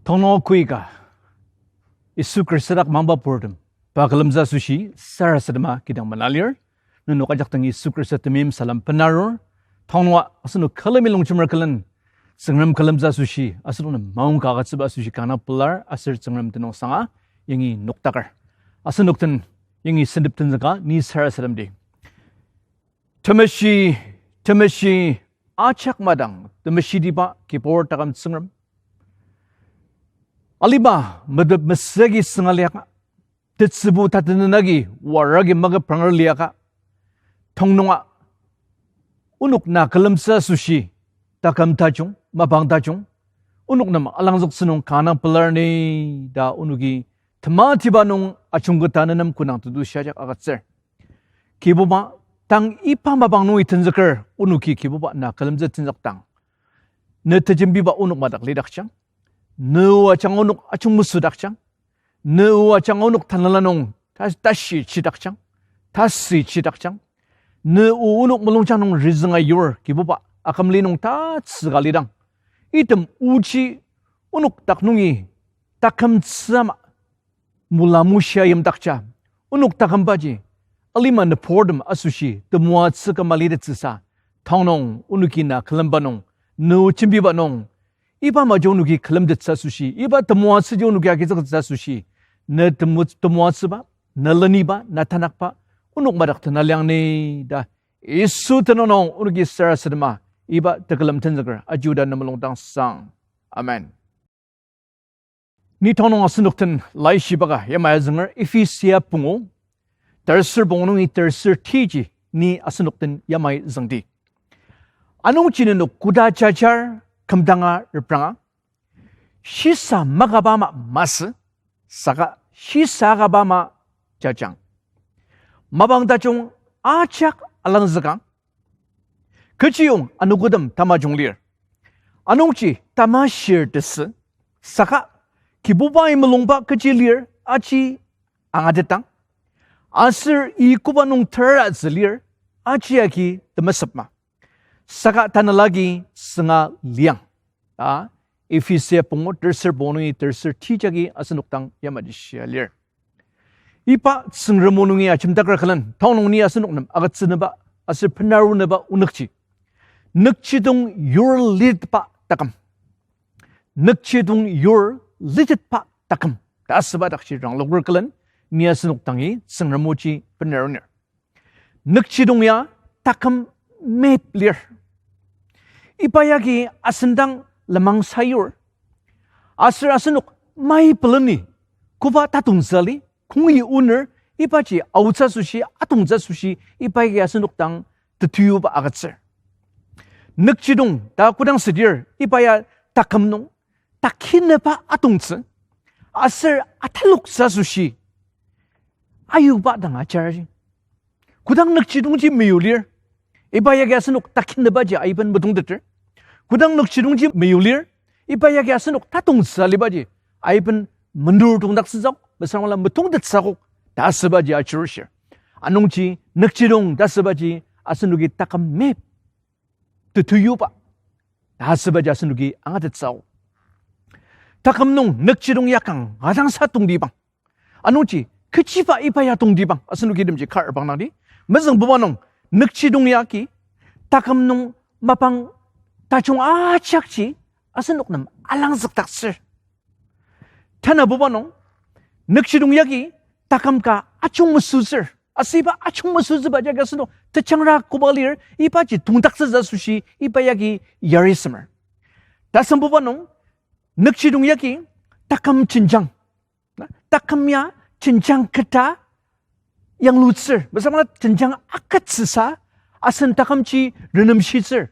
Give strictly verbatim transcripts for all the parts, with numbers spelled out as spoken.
Tongno koika, Yisu Khrista dak mangba purtem, pa külemtsü asoshi sarasadema kidang mena lir. Nenok ajak dang Yisu Khrista temeim salem benarur. Tongnoa asenok külemi longjemer külen, Tsüngrem külemtsü asoshi asenok nem maongka agütsüba asoshi kanga pelar aser Tsüngrem tenüng sanga yangi nokdaker. Asenok den yangi sentep tenzüka ni sarasademdi. Temeshi, temeshi, ajak madang temeshitiba Kibur taküm Tsüngrem, alima metep mesüa agi sünga liaka, tetsübu tatenena agi wara agi maküpranger liaka, tongnunga onok na külemtsü asoshi taküm tajung, mapang tajung, onok nem alangzüktsü nung kanga pelar ni ta onoki tematiba nung ajungketa nenem konang tetushi ajak agütsür. Kibuba, tang iba mapang nungi tenzüker onoki Kibuba na külemtsü tenzükdang, ne tejembiba onok madak lidakjang. Ne o ajanga onok ajungmesüdakjang. Ne o ajanga onok tanela nung ta-, tashi chidakjang, tasü chidakjang. Ne o onok mulungjang nung rizünga yur Kibuba, akümli nung tatsüka lidang, item oji onok dak nungi takümtsü ama mulamushia yimdakja, onok takümbaji alima nüburtem asoshi temoatsü küma litettsüsa, tanü nung onoki na külemba nung, ne o jembiba nung, iba maji onoki külemtettsü asoshi, iba temoatsüji onoki agizüktettsü asoshi, ne temo-, temoatsüba, ne leniba, na tanakba onok madak tena liang ni ta Yisu tenüng nung onoki sarasadema iba tekülem tenzüker aji oda ne mulung dang sang. Amen. Ni tanü nung asenok den laishiba ka yamai azünger Ephesia pungu, terser pungu nungi terser tiji ni asenok den yamai züngdi. Anungji nenok koda jajar kümdanga repranga, shisa makaba ama masü, saka shisa akaba ama jajang. Mapang tajung ajak alangzükang, kechiyong anogotem tamajung lir. Anungji tamashir tesü, saka Kibubai mulungba kechi lir aji angatetang, aser i koba nung teratsü lir aji agi temesepma, saka tanelagi sünga liang. A, Ephesia pungu terser pungu nungi terser tiji agi asenok dang yamaji shia lir. Iba Tsüngrem o nungi ajemdaker külen, tanü nung ni asenok nem agütsünüba aser benarunüba onükji, nükjidong yur litetba taküm. Nükjidong yur litetba taküm ta asüba dakji rangloker külen, ni asenok dangi Tsüngrem oji benaruner. Nükjidong ya taküm mep lir. Iba yagi asendang lenmang sayur. Aser asenok mai peleni koba tatongtsü ali, kongi oner, ibaji aotsü asoshi, atongtsü asoshi, iba yagi asenok dang tetuyuba agütsür. Nükjidong ta kodang südir, iba ya taküm nung takineba atongtsü aser ataloktsü asoshi ayuba dang ajaraji. Kodang nükjidongji meyulir, iba yagi asenok takinebaji aiben metongteter. Kodang nükjidongji meyulir, iba yagi asenok tatongtsü alibaji aiben menur tongdaktsütsü akok, mesüra metongtettsü akok ta asübaji ajurushir. Anungji nükjidong ta asübaji asenoki taküm mep tetuyuba ta asübaji asenoki angatettsü akok. Taküm nung nükjidong yakang adangsa tongtibang. Anungji kechiba iba ya tongtibang asenoki temji kar bangdangdi. Mezüngbuba nung nükjidong yagi taküm nung mapang tajung ajakji asenok nem alangzükdaktsür. Tanabuba nung nükjidong yagi taküm ka ajungmesütsür. Aser iba ajungmesütsüba jagi asenok tejangra koba lir, ibaji tongdaktsütsü asoshi iba yagi yarisemer. Tasembuba nung nükjidong yagi taküm jenjang. Na, taküm ya jenjang keta yanglutsür. Mesüra jenjang agütsüsa asen takümji renemshitsür.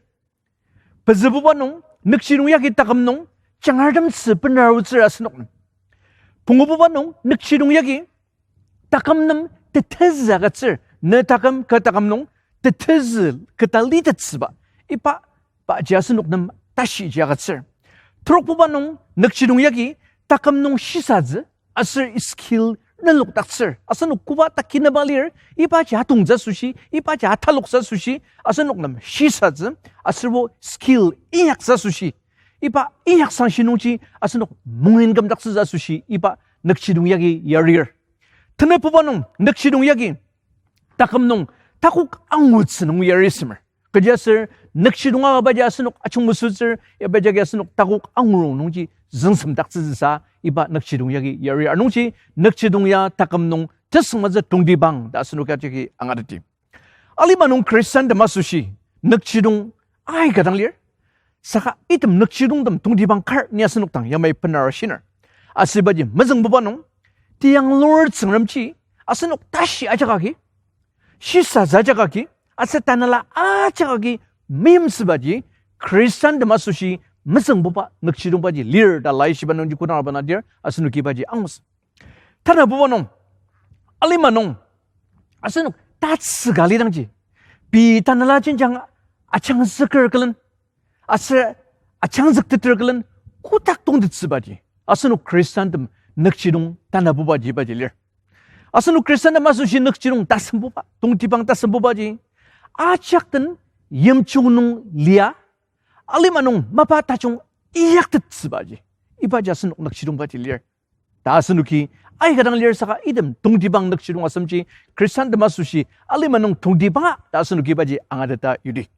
Pezübuba nung nükjidong yagi taküm nung jangartemtsü benarutsür asenok nem. Pungububa nung nükjidong yagi taküm nem tetezü agütsür. Ne taküm, kü taküm nung tetezü keta litettsüba, iba paji asenok nem tashiji agütsür. Terokbuba nung nükjidong yagi taküm nung shisatsü aser skill renlokdaktsür. Asenok koba takineba lir, ibaji atongtsü asoshi, ibaji ataloktsü asoshi asenok nem shisatsü, aserbo skill inyaktsü asoshi iba inyaksangshi nungji asenok mungin kümdaktsütsü asoshi iba nükjidong yagi yarir. Tenebuba nung nükjidong yagi taküm nung takok angutsü nung yarisemer. Kechiaser nükjidong agübaji asenok ajungmesütsür, iba jagi asenok takok angurong nungji züngsemdaktsütsüsa iba nükjidong yagi yarir. Anungji nükjidong ya taküm nung tesüngmazü tongtibang ta asenok ajaki angateti. Alima nung Khristantem asoshi nükjidong aika dang lir. Saka item nükjidongtem tongtibang kar ni asenok dang yamai bener ashiner. Asübaji mezüngbuba nung, tiyanglur Tsüngremji asenok tashi ajak agi, shisatsü ajak agi, aser tanela ajak agi meimtsübaji Khristantem asoshi mezüngbuba nükjidongbaji lir ta laishiba nungji kodang arba nadir asenoki ibaji angutsü. Tanabuba nung, alima nung, asenok tatsüka lidangji, pei tanela jenjang ajangzüker külen, aser ajangzükteter külen kotak tongtettsübaji asenok Khristantem nükjidong tanabubaji ibaji lir. Asenok Khristantem asoshi nükjidong tasembuba, tongtibang tasembubaji ajak den yimjung nung lia, alima nung mapa tajung inyaktettsübaji, ibaji asenok nükjidongbaji lir. Ta asenoki aika dang lir saka item tongtibang nükjidong asemji Khristantem asoshi alima nung tongtibanga ta asenoki ibaji angateta yudi.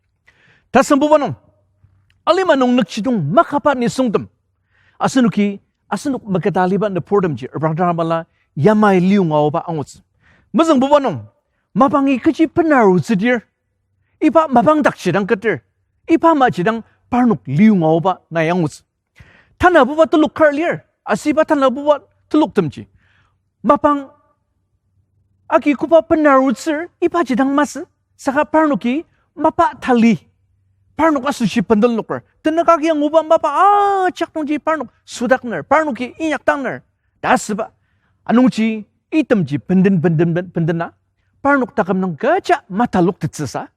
Tasembuba nung, alima nung nükjidong makaba nisungtem asenoki asenok maketa aliba nüburtemji reprangdang bala yamai liyonga aoba angutsü. Mezüngbuba nung, mapangi kechi benarutsüdir, iba mapang dakji dang keter, iba amaji dang parnok liyonga aoba nai angutsü. Tanabuba telok kar lir, asüba tanabuba teloktemji mapang agi koba benarutsür ibaji dang masü, saka parnoki mapa tali, parnok asoshi bendel noker, tenük agi anguba mapa ajak nungji parnok sodakner, parnoki inyakdangner ta asüba. Anungji itemji benden, benden, ben-, bendena parnok taküm nung kecha mataloktettsüsa,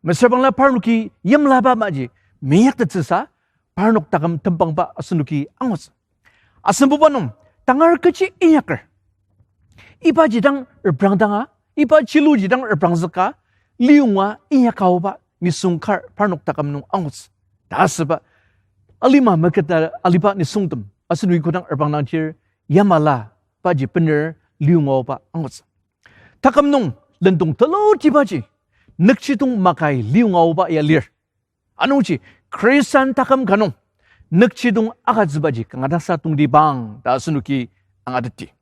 mesüra bangla parnoki yimlaba amaji meinyaktettsüsa, parnok taküm tembangba asenoki angutsü. Asembuba nung, tangar kechi inyaker, ibaji dang reprangdanga, iba chiluji dang reprangzüka, liyonga inyaka aoba nisung kar parnok taküm nung angutsü ta asüba. Alima maketa aliba nisungtem asenoki kodang reprangdangdir, yamala baji bener liyonga aoba angutsü. Taküm nung lendong telutibaji nükjidong makai liyonga aoba ya lir. Anungji Khristan taküm ka nung nükjidong agütsübaji kanga dasa tongtibang ta asenoki angateti.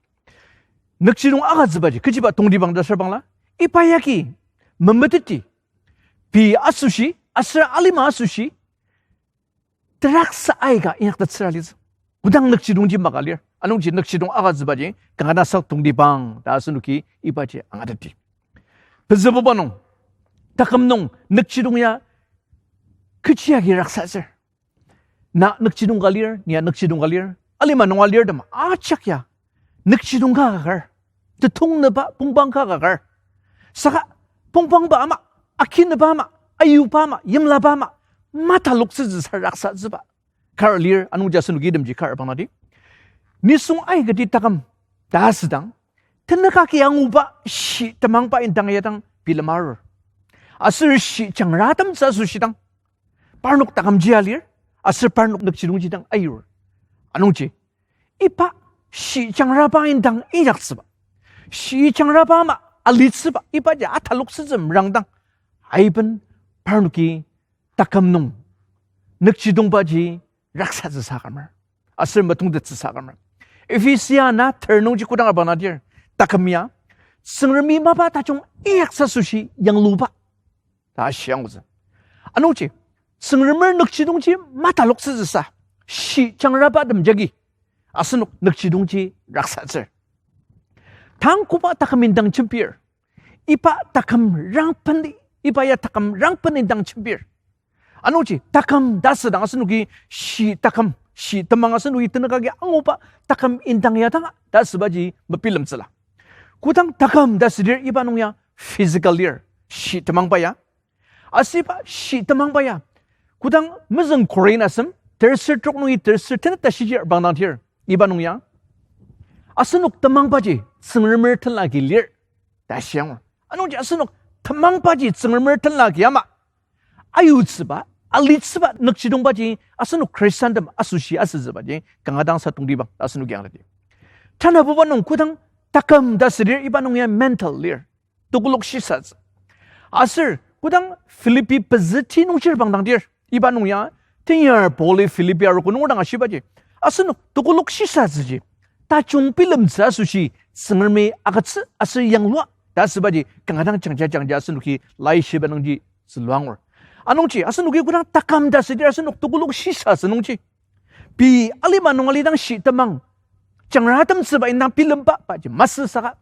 Nükjidong agütsübaji kechiba tongtibang ta asür bangla, iba yagi memeteti, pei asoshi aser alima asoshi teraksa aika inyaktettsüra litsü. Kodang nükjidongji maka lir, anungji nükjidong agütsübaji kanga dasa tongtibang ta asenoki ibaji angateti. Pezübuba nung, taküm nung nükjidong ya kechi agi raksatsür. Na nükjidong ka lir, nia nükjidong ka lir, alima nung alirtem ajak ya nükjidong ka akar, tetungnüba pongpang ka akar. Saka pongpangba ama, akinüba ama, ayuba ama, yimlaba ama mataloktsütsüsa raksatsüba kar lir. Anungji asenoki itemji kar bangla di, nisung aikati taküm ta asüdang, tenük agi anguba shi temangba indang ya dang bilema arur. Aser shi jangratemtsü asoshidang, parnok takümji alir, aser parnok nükjidongji dang ayur. Anungji iba shi jangraba indang inyaktsüba, shi jangraba ama alitsüba ibaji ataloktsütsü merangdang, aiben parnoki taküm nung nükjidongbaji raksatsüsa akümer, aser metongtettsüsa akümer. Ephesia na ter nungji kodang arba nadir, taküm ya Tsüngremi mapa tajung inyaktsü asoshi yangluba ta ashi angutsü. Anungji Tsüngremer nükjidongji mataloktsütsüsa, shi jangrabatem jagi asenok nükjidongji raksatsür. Tang koba taküm indang jembir, iba taküm rangpen, iba ya taküm rangpen indang jembir. Anungji taküm ta asüdang asenoki shi taküm, shi temang asenoki tenük agi anguba taküm indang ya dang ta asübaji mebilemtsüla. Kodang taküm ta asüdir iba nung ya physical lir, shi temangba ya. Asüba shi temangba ya, kodang mezüng Korin asem terser trok nungi terser tenet ta shiji arbang dang tir, iba nung ya asenok temangbaji Tsüngremer tenla agi lir ta shi angur. Anungji asenok temangbaji Tsüngremer tenla agi ama ayutsüba, alitsüba nükjidongbaji asenok Khristantem asoshi asütsübaji kanga dang sa tongtibang ta asenoki angati. Tanabuba nung kodang taküm ta südir iba nung ya mental lir, tekolak shisatsü. Aser kodang Philippi pezü ti nung chir bangdangdir, iba nung ya, tenyar Pauli Philippi arogo nunger dang ashibaji, asenok tekolak shisatsüji tajung bilemtsü asoshi Tsüngremi agütsü aser yanglua ta asübaji kanga dang jangja jangja asenoki laishiba nungji zülua angur. Anungji asenoki kodang taküm ta südir asenok tekolak shisatsü nungji, pei alima nung alidang shitemang, jangratemtsüba indang bilemba paji masü saka,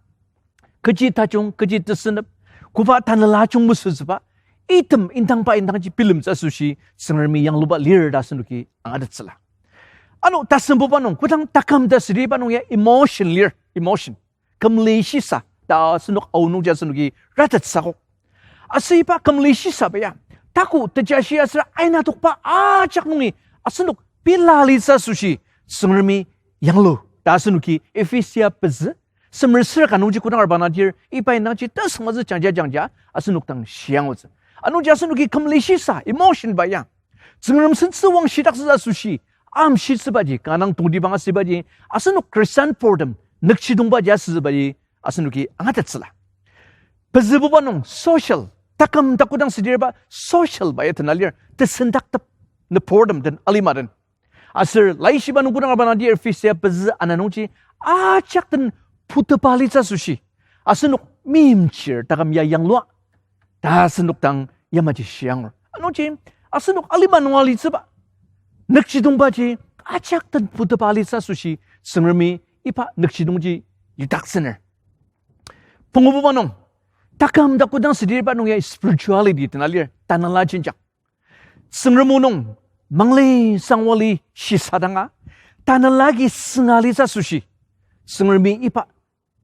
kechi tajung, kechi tesünep, koba tanela jung mesütsüba, item indangba indangji bilemtsü asoshi Tsüngremi yangluba lir ta asenoki angatettsüla. Ano tasembuba nung kodang taküm ta südir iba nung ya emotion lir, emotion. Kümli shisa ta asenok aonungji asenoki ratettsü akok. Aser iba kümli shisaba ya, taku tejashi aser aina tokba ajak nungi asenok pela alitsü asoshi Tsüngremi yanglu ta asenoki Ephesia pezü semer ser ka nungji kodang arba nadir iba indangji tesüngmazü jangja jangja asenok dang shiangutsü. Anungji asenoki kümli shisa emotion ba ya, Tsüngrem sentsü wangshidaktsü asoshi amshitsübaji kanga dang tongtibang asübaji, asenok Khristan purtem nükjidongbaji asütsübaji asenoki angatettsüla. Pezübuba nung social, taküm ta kodang südir iba social ba ya tena lir, tesendaktep, nüburtem den, alima den. Aser laishiba nung kodang arba nadir Ephesia pezü ana nungji ajak den putepa alitsü asoshi asenok meimchir taküm ya yanglua ta asenok dang yamaji shiangur. Anungji asenok alima nung alitsüba nükjidongbaji ajak den putepa alitsü asoshi Tsüngremi iba nükjidongji lidaktsüner. Pungububa nung, taküm ta kodang südir iba nung ya spirituality tena lir, tanela jenjang. Tsüngrem o nung mangli sangwali shisadanga, tanela agi sünga alitsü asoshi Tsüngremi iba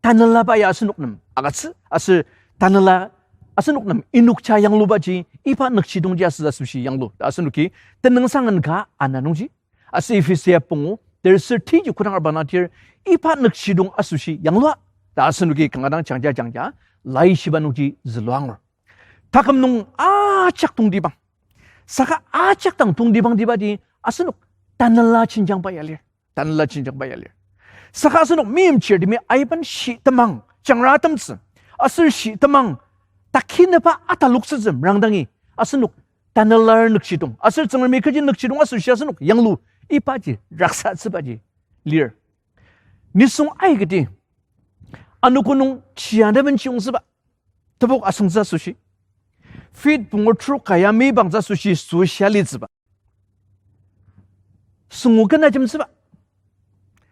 tanelaba ya asenok nem agütsü aser tanela asenok nem inokja yanglubaji iba nükjidongji asütsü asoshi yanglu ta asenoki Tenüngsang Ken ka ana nungji aser Ephesia pungu terser tiji kodang arba nadir iba nükjidong asoshi yanglua ta asenoki kanga dang jangja jangja laishiba nungji zülua angur. Taküm nung ajak tongtibang. Saka ajak dang tongtibangtibaji asenok tanela jenjangba ya lir. Tanela jenjangba ya lir. Saka asenok meimchirtemi aiben shitemang, jangratemtsü, aser shitemang, takineba ataloktsütsü merangdangi asenok tanelar nükjidong aser Tsüngremi kechi nükjidong asoshi asenok yanglu ibaji raksatsübaji lir. Nisung aikati anogo nung chia neben chiyongtsüba, tebok asüngtsü asoshi, feet pungu trok ka ya mibangtsü asoshi süsha litsüba, süngu ken ajemtsüba,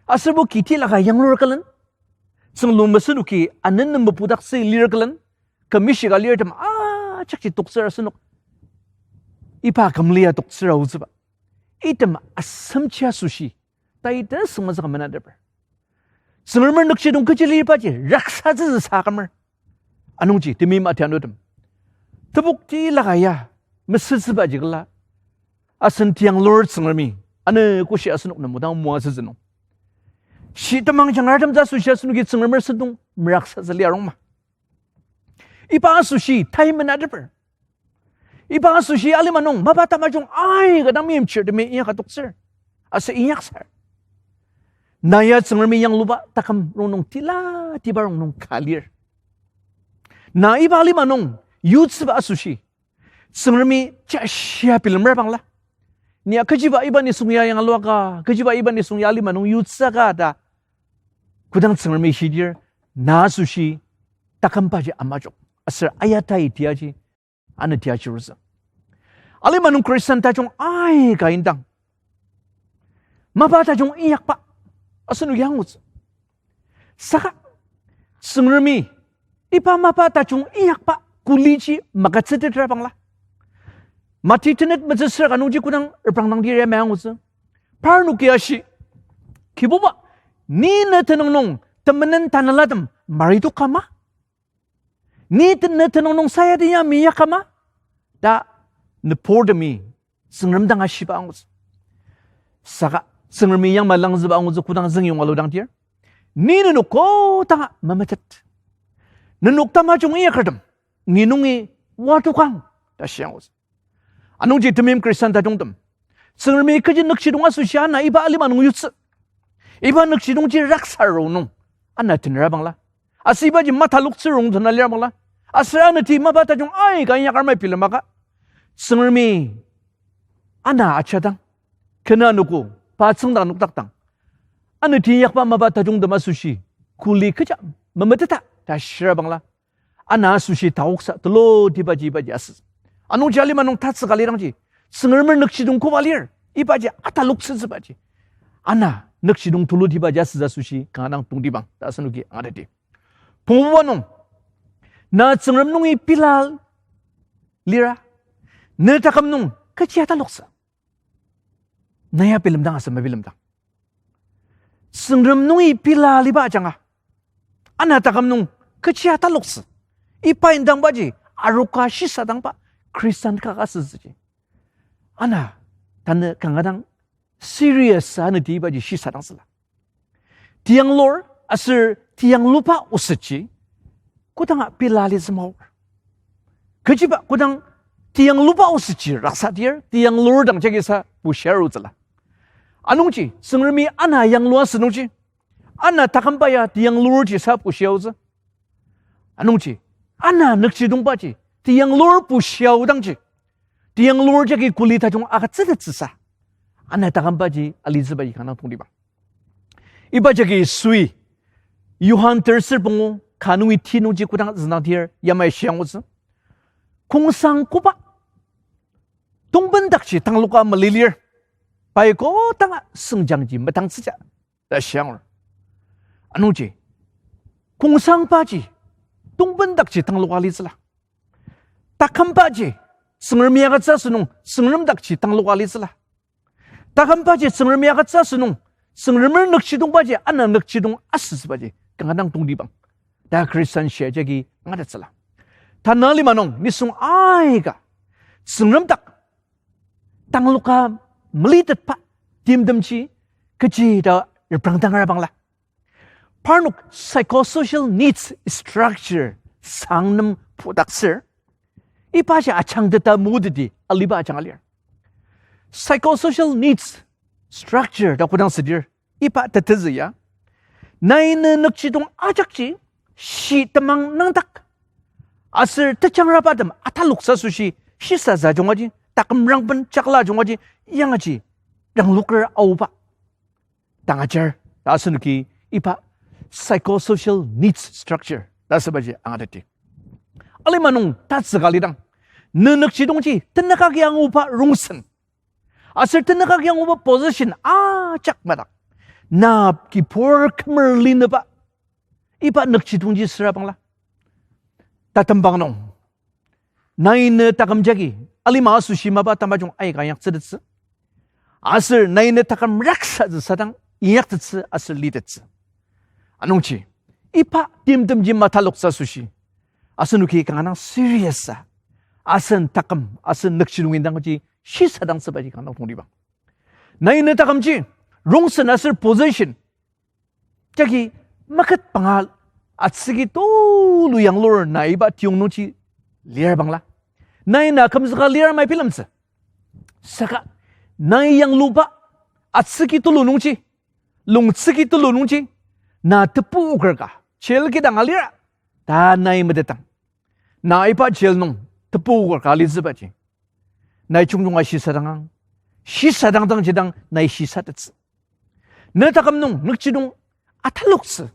aserbo kiti laka yanglur külen, tsünglu mesenoki anen nem mepudaktsü lir külen, kü mishika lirtem ajakji toktsür asenok iba kümli ya toktsür aotsüba, item asemji asoshi tai tesüngmezüka menateper. Tsüngremer nükjidong kechi libaji raksatsütsü sa kümer. Anungji temeim atianutem, tebok tila ka ya mesütsübaji küla, asen tianglur Tsüngremi ano koshi asenok nem odang moatsütsü nung, shitemang jangratemtsü asoshi asenoki Tsüngremer sentong meraksatsü lia arung ma? Iba asoshi tai menateper. Iba asoshi alima nung mapa tamajung aika dang meimchirtemi inyaka toktsür aser inyaksar. Na ya Tsüngremi yangluba taküm rongnung tila tiba rongnung ka lir. Na iba alima nung yutsüba asoshi Tsüngremi jashia bilemer bangla, ni ya kechiba iba nisung ya yangluaka, kechiba iba nisung ya alima nung yutsüaka ta kodang Tsüngremi shidir, na asoshi takümbaji amajok aser ayatai tiaji, ano tiaji rutsü. Alima nung Khristan tajung aika indang mapa tajung inyakba asenoki angutsü. Saka Tsüngremi iba mapa tajung inyakba kuliji magütsütetra bangla, Mati tenet metsüsür ka nungji kodang reprangdangdir yamai angutsü, parnoki ashi, Kibuba, ni ne tenüng nung temenen tanelatem maritoka ma? Ni te-, ne tenüng nung sayadi ya miyakama? Ta nüburtemi Tsüngrem dang ashiba angutsü. Saka Tsüngremi yangma langzüba angutsü kodang züngyonga aludangdir, ni nenok kodanga memetet. Nenok tamajung inyakertem ni nungi watokang ta shi angutsü. Anungji temeim Christian tajungtem, Tsüngremi kechi nükjidong asoshi ana iba alima nung yutsü. Iba nükjidongji raksaru nung ana tenera bangla, aser ibaji mataloktsü rongtena lir bangla, aser anati mapa tajung aika inyakar mai bilemaka, Tsüngremi ana ajadang, kena anogo, pa tsüngdang nokdakdang, anati inyakba mapa tajungtem asoshi kuli kecha memeteta ta shira bangla, ana asoshi taoksa tulutibaji ibaji asü. Anungji alima nung tatsüka lidangji, Tsüngremer nükjidong koba lir, ibaji ataloktsütsübaji, ana nükjidong tulutibaji asütsü asoshi kanga dang tongtibang ta asenoki angateti. Punguba nung, na Tsüngrem nungi pila lira, ne taküm nung kechi ataloktsü? Na ya bilemdang aser mebilemdang? Tsüngrem nungi pila liba ajanga, ana taküm nung kechi ataloktsü? Iba indangbaji aroka shisadangba Christian ka asütsüji, ana tanü kanga dang serious anati ibaji shisadangtsüla. Tiyanglur aser tiyangluba osetji kodanga pila litsü maor. Kechiba kodang tiyangluba osetji raksadir, tiyanglur dang jagi sa bushia arutsüla. Anungji Tsüngremi ana yanglua asü nungji, ana takümba ya tiyanglurji sa bushia aotsü. Anungji ana nükjidongbaji tiyanglur bushia aodangji, tiyanglur jagi kuli tajung agütsütettsüsa, ana takümbaji alitsübaji kanga dang tongtibang. Iba jagi Yisui Johan terser pungu ka nungi ti nungji kodang züngdangdir yamai shiangutsü. Kongsang koba tongpendakji tangloka malilir, pai kodanga sengjangji metangtsüja ta shiangur. Anungji kongsangbaji tongpendakji tangloka litsüla. Takümbaji Tsüngremi agütsü asünung Tsüngrem dakji tangloka litsüla. Takümbaji Tsüngremi agütsü asünung, Tsüngremer nükjidongbaji ana nükjidong asütsübaji kanga dang tongtibang ta Christian shia jagi angatettsüla. Tanü lima nung nisung aika Tsüngrem dak tangloka malitetba timtemji kechi ta reprangdangra bangla, parnok psychosocial needs structure sang nem pudaktsür, ibaji ajangteta moteti aliba ajanga lir. Psychosocial needs structure ta kodang südir, iba tetezü ya, nai ne nükjidong ajakji shi temang nüngdak aser tejangrabatem ataloktsü asoshi, shisatsü ajungaji, taküm rangben jakla ajungaji, yangaji rangloker aoba dang ajar ta asenoki iba psychosocial needs structure ta asübaji angateti. Alima nung tatsüka lidang, ne nükjidongji tenük agi anguba rongsen aser tenük agi anguba position ajak madak, na kibur kümer linüba iba nükjidongji süra bangla, tatembang nung nai ne taküm jagi alima asoshi mapa tamajung aika inyaktsütettsü, aser nai ne taküm raksatsü sadang inyaktettsü aser litettsü. Anungji iba timtemji mataloktsü asoshi asenoki kanga dang serious a, asen taküm asen nükjidong indangji shisadangtsübaji kanga dang tongtibang. Nai ne takümji rongsen aser position jagi maket panga atsüki tulu yanglur na iba tiyong nungji lir bangla, nai na kümzüka lir mai bilemtsü. Saka nai yangluba atsüki tulu nungji, longtsüki tulu nungji na tebu oker ka jail kidang alira ta nai metetang, na iba jail nung tebu oker ka alitsübaji nai jungjunga shisadangang, shisadangdangji dang nai shisatettsü. Ne taküm nung nükjidong ataloktsü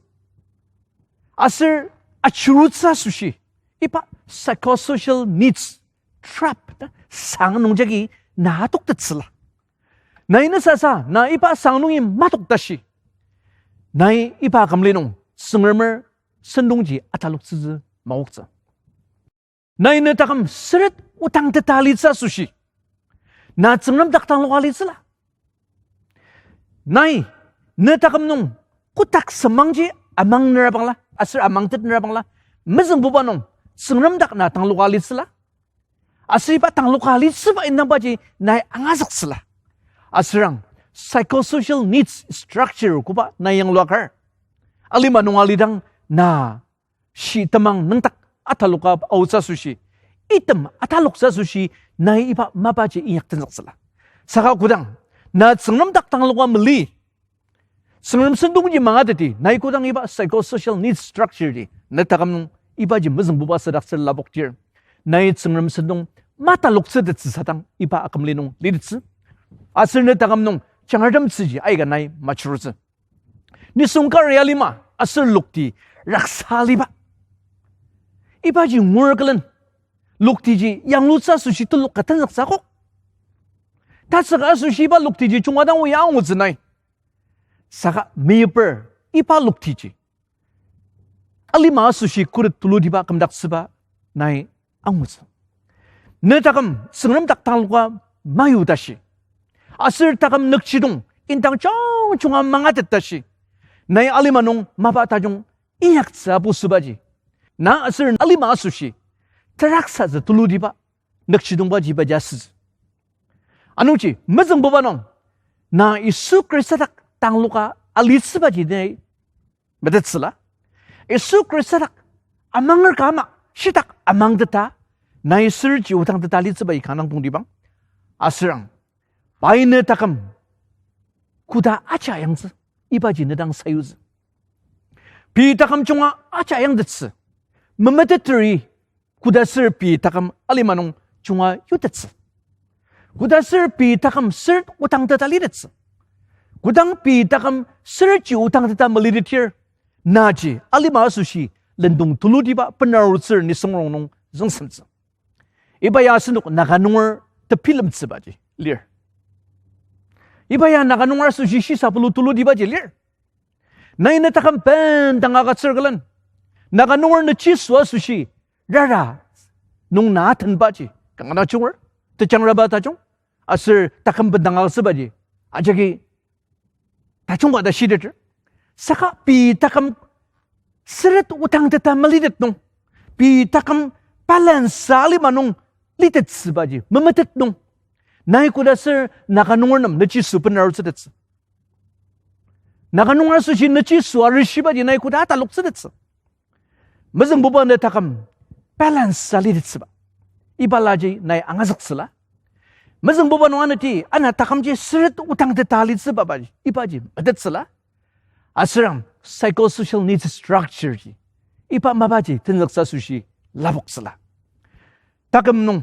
aser achirutsü asoshi, iba psychosocial needs trap ta sang nung jagi na atoktettsüla. Nai ne sasa na iba sang nungi matok tashi, nai iba kümli nung Tsüngremer sentongji ataloktsütsü maoktsü. Nai ne taküm seret otang teta litsü asoshi, na Tsüngrem dak tangloka litsüla. Nai ne taküm nung kotak semangji amang nera bangla aser amangtet nera bangla, mezüngbuba nung Tsüngrem dak na tangloka litsüla. Aser iba tangloka litsüba indangbaji nai angazüktsüla. Aserang psychosocial needs structure koba nai yangluakar, alima nung alidang na shi temang nüngdak ataloka aotsü asoshi, item ataloktsü asoshi nai iba mapaji inyak tenzüktsüla. Saka kodang na Tsüngrem dak tangloka mali, Tsüngrem sentongji mangateti, nai kodang iba psychosocial needs structure ji ne taküm nung ibaji mezüngbuba sadaktsür lapoktir, nai Tsüngrem sentong mataloktsütettsü sadang iba akümli nung litettsü. Aser ne taküm nung jangratemtsüji aika nai majurutsü. Nisung kari alima aser lokti raksa aliba, ibaji ngur külen loktiji yanglutsü asoshi telok ka tenzüktsü akok. Tasüka asoshi iba loktiji junga dang oya angutsü nai. Saka meyiper iba loktiji alima asoshi khuret tulutiba kümdaktsüba nai angutsü. Ne taküm Tsüngrem dak tangloka mayu tashi, aser taküm nükjidong indang jungjunga mangatet tashi, nai alima nung mapa tajung inyaktsü apu sübaji, na aser alima asoshi teraksatsü tulutiba nükjidongbaji ibaji asütsü. Anungji mezüngbuba nung na Yisu Khrista dak tangloka alitsübaji nai metettsüla. Yisu Khrista dak amanger ka ama shitak amangteta, nai sürji otangteta alitsübaji kanga dang tongtibang. Aserang pai ne taküm koda aja yangtsü, ibaji ne dang sayutsü. Pei taküm junga aja yangtettsü, memetetteri, koda sür pei taküm alima nung junga yutettsü, koda sür pei taküm sür otangteta litettsü, kodang pei taküm sürji otangteta malitetdir, naji alima asoshi lendong tulutiba benarutsür nisung rongnung züngsemtsü. Iba ya asenok Naga nunger tebilemtsübaji lir. Iba ya Naga nunger asoshi shisa pulu tulutibaji lir. Nai ne taküm bendang agütsür külen, Naga nunger nüchiso asoshi rara nung na atenbaji kanga dang junger, tejangraba tajung, aser taküm bendang agütsübaji ajaki tajungba ta shiteter. Saka pei taküm süret otangteta malitet nung, pei taküm balance alima nung litettsübaji memetet nung, nai koda sür Naga nunger nem nüchiso benarutsütettsü, Naga nunger asoshi nüchiso arishibaji nai koda ataloktsütettsü. Mezüngbuba ne taküm balance alitettsüba, ibalaji nai angazüktsüla. Mezüngbuba nung anati ana takümji süret otangteta alitsübaji ibaji metettsüla. Aserang psychosocial needs structure ji, iba mapaji tenzüktsü asoshi lapoktsüla. Taküm nung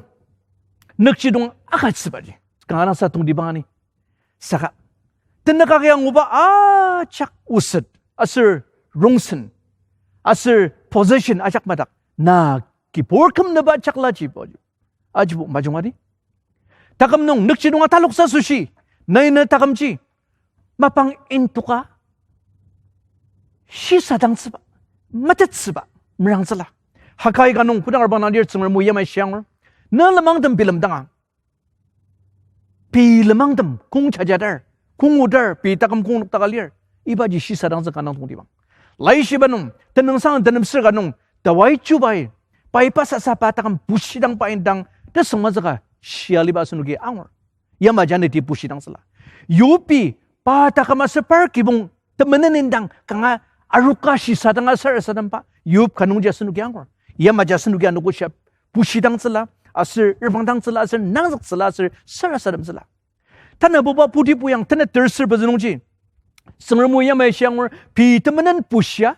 nükjidong agütsübaji kanga dang sa tongtibang ani. Saka tenük agi anguba ajak oset aser rongsen aser position ajak madak na kibur kümnüba jaklajibo ajibo majung adi. Taküm nung nükjidong ataloktsü asoshi nai ne takümji mapang intoka shisadangtsüba, metettsüba merangtsüla. Haggai ka nung kodang arba nang lir Tsüngrem o yamai shiangur, ne lenmangtem bilemdanga pei lenmangtem kong jajatar, kong otar, pei taküm kong noktaka lir, ibaji shisadangtsü kanga dang tongtibang. Laishiba nung, tenüngsang tenemsür ka nung, Dawid chubai, pai pasasa pa taküm bushidang pa indang tesüngmazüka shia aliba asenoki angur. Yamaji anati bushidangtsüla. Yobi pa taküm aser par kibong temenen indang kanga aroka shisadanga sarasademba Yob ka nungji asenoki angur. Yamaji asenoki anogo shia bushidangtsüla, aser reprangdangtsüla, aser nangzüktsüla, aser sarasademtsüla. Tanabuba putipoyang tenet tersür pezü nungji, Tsüngrem o yamai shiangur pei temenen bushia,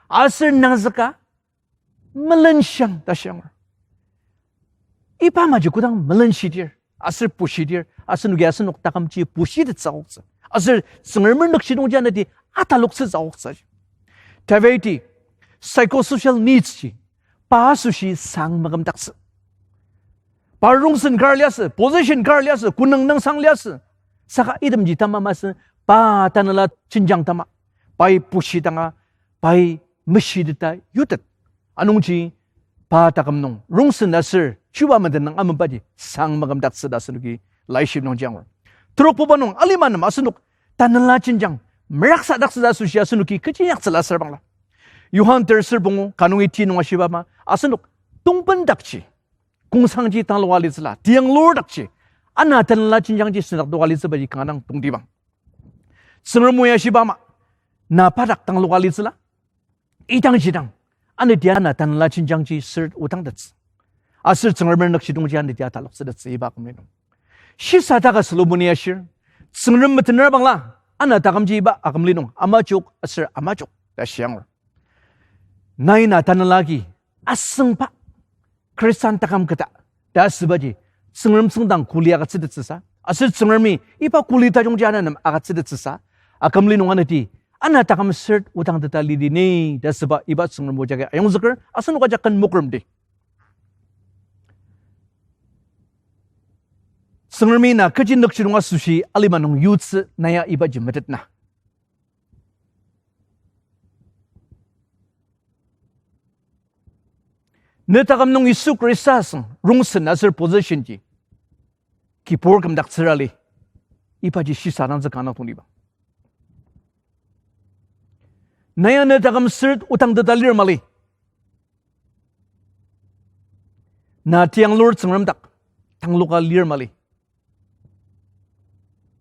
aser nangzüka melenshang ta shiangur. Iba maji kodang melenshidir aser bushidir, asenoki asenok takümji bushitettsü akoktsü, aser Tsüngremer nükjidongji anati ataloktsütsü akoktsü. Davidi psychosocial needs ji pa asoshi sang makümdaktsü. Pa rongsen kar liasü, position kar liasü, kunung nüngsang liasü. Saka itemji tama masü, pa tanela jenjang tama, pai bushidanga, pai meshiteta yutet. Anungji pa taküm nung rongsen aser chuba menden nung amenbaji sang makümdaktsü ta asenoki laishiba nungji angur. Terokbuba nung alima nem asenok tanela jenjang meraksadaktsü ta asoshi asenoki kechi inyaktsüla aser bangla, Johan tersür pungu ka nungi ti nung ashiba ama, asenok tongpendakji kongsangji tangloka alitsüla, tiyanglur dakji ana tanela jenjangji sendaktoka alitsübaji kanga dang tongtibang. Tsüngrem o ya shiba ama, na pa dak tangloka alitsüla, idangji dang, anati ana tanela jenjangji sür otangtettsü. Aser Tsüngremer nükjidongji anati ataloktsütettsü iba akümli nung. Shisa taka Solomoni ashir, Tsüngrem metener bangla, ana takümji iba akümli nung amajok aser amajok ta shiangur. Nai na tanela agi asüngba Khristan taküm keta ta asübaji Tsüngrem tsüngdang kuli agütsütettsüsa, aser Tsüngremi iba kuli tajungji ana nem agütsütettsüsa, akümli nung anati, ana taküm sür odangteta lidi ni ta asüba iba Tsüngrem o jagi ayongzüker, asenok ajak ken mokremdi. Tsüngremi na kechi nükjidong asoshi alima nung yutsü na ya ibaji metet na. Ne taküm nung Yisu Khrista asüng rongsen aser position ji kibur kümdaktsüra li, ibaji shisa dangtsü kanga tongtibang. Na ya ne taküm sür odangteta lir mali. Na tianglur Tsüngrem dak tangloka lir mali.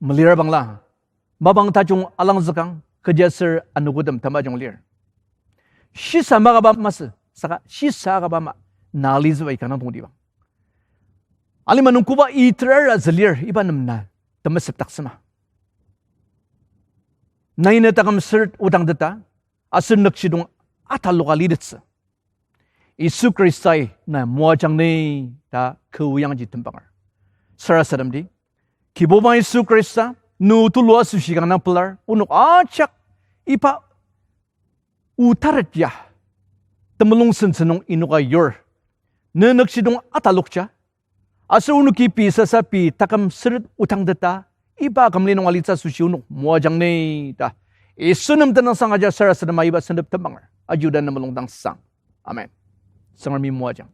Melir bangla, mapang tajung alangzükang, kechiaser anogotem tamajung lir. Shisa makaba masü, saka shisa akaba ma, na lizüba ikanga tongtibang. Alima nung koba iterar azülir iba nem na temesepdaktsüma. Nai ne taküm sür odangteta, aser nükjidong ataloka litettsü Yisu Khristai na moajang ni ta kü o yangji tembanger. Sarasademdi, Kibuba Yisu Khrista, ne tulu asoshi kanga pelar, onok ajak iba o taret ya temulung sentsü nung inoka yur. Ne nükjidong atalokja, aser onoki pei sasa pei taküm sür odangteta, iba akümli nung alitsü asoshi onok moajang ni ta Yisu nem tenüngsang aja sarasadema iba sentep tembanger. Aji oda ne mulung dang sang. Amen. Tsüngremi moajang.